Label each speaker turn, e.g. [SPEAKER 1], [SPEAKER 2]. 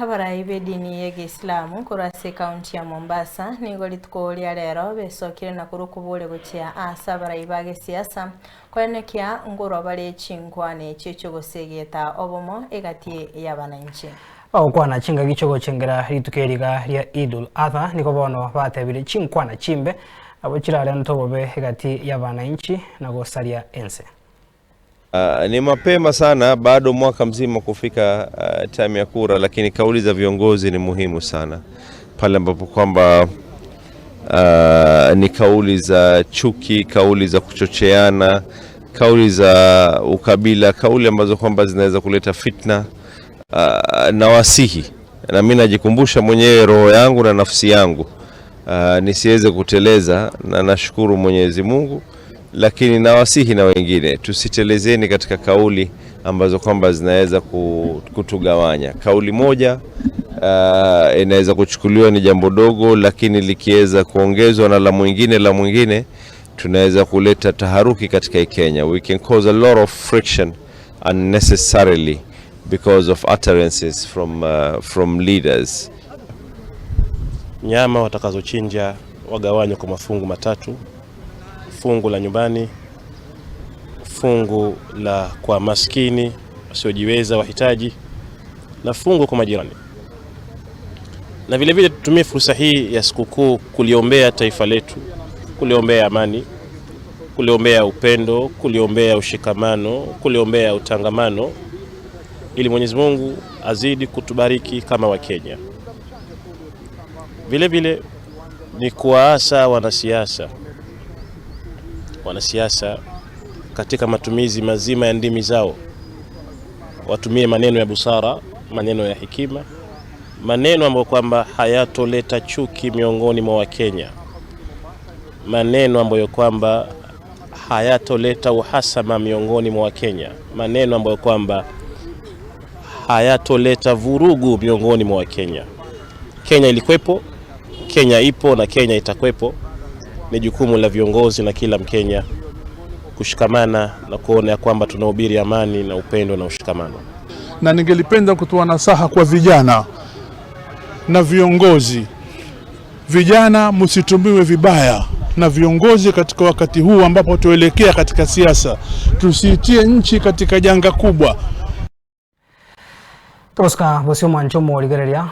[SPEAKER 1] Abarai b'edini ya Giislamu korwa ase ekaunti ya Mombasa nigo rituko ria rero besokire na korwa okobore gochia ase abarai ba gesiasa koenekia ngorwa bare chinkwana echio chiogosegeta obomo egati ya abananchi.
[SPEAKER 2] Bagokwana chingaki chiogochengera rituko eriga ria Eid-ul Adha nigo bono batebire chinkwana chimbe nabo chirarente obobe egati y'abananchi na gosaria ense.
[SPEAKER 3] Ni mapema sana, bado mwaka mzima kufika time ya kura, lakini kauli za viongozi ni muhimu sana pale ambapo kwamba ni kauli za chuki, kauli za kuchocheana, kauli za ukabila, kauli ambazo kwamba zinaweza kuleta fitna. Nawasihi na mimi najikumbusha mwenyewe roho yangu na nafsi yangu nisiweze kuteleza, na nashukuru Mwenyezi Mungu, lakini nawasihi na wengine tusitelezeni katika kauli ambazo kwamba zinaweza kutugawanya. Kauli moja inaweza kuchukuliwa ni jambo dogo, lakini likiweza kuongezwa na la mwingine, tunaweza kuleta taharuki katika Kenya. We can cause a lot of friction unnecessarily because of utterances from leaders.
[SPEAKER 4] Nyama watakazochinja wagawanywe kwa mafungu matatu: fungu la nyumbani, fungu la kwa maskini wasiojiweza, wahitaji, na fungu kwa majirani. Na vile vile tutumie fursa hii ya sikukuu kuliombea taifa letu, kuliombea amani, kuliombea upendo, kuliombea ushikamano, kuliombea utangamano, ili Mwenyezi Mungu azidi kutubariki kama Wakenya. Vile vile ni kuwaasa wanasiasa katika matumizi mazima ya ndimi zao, watumie maneno ya busara, maneno ya hekima, maneno ambayo kwamba hayatoleta chuki miongoni mwa Wakenya, maneno ambayo kwamba hayatoleta uhasama miongoni mwa Wakenya, maneno ambayo kwamba hayatoleta vurugu miongoni mwa Wakenya. Kenya ilikwepo, Kenya ipo na Kenya itakwepo. Ni jukumu la viongozi na kila Mkenya kushikamana na kuona ya kwamba tunahubiri amani na upendo na ushikamano.
[SPEAKER 5] Na ningelipenda kutoa nasaha kwa vijana na viongozi. Vijana, msitumiwe vibaya na viongozi katika wakati huu ambapo tuelekea katika siasa, tusiitie nchi katika janga kubwa.
[SPEAKER 2] Toska bosio mwancho morigereria.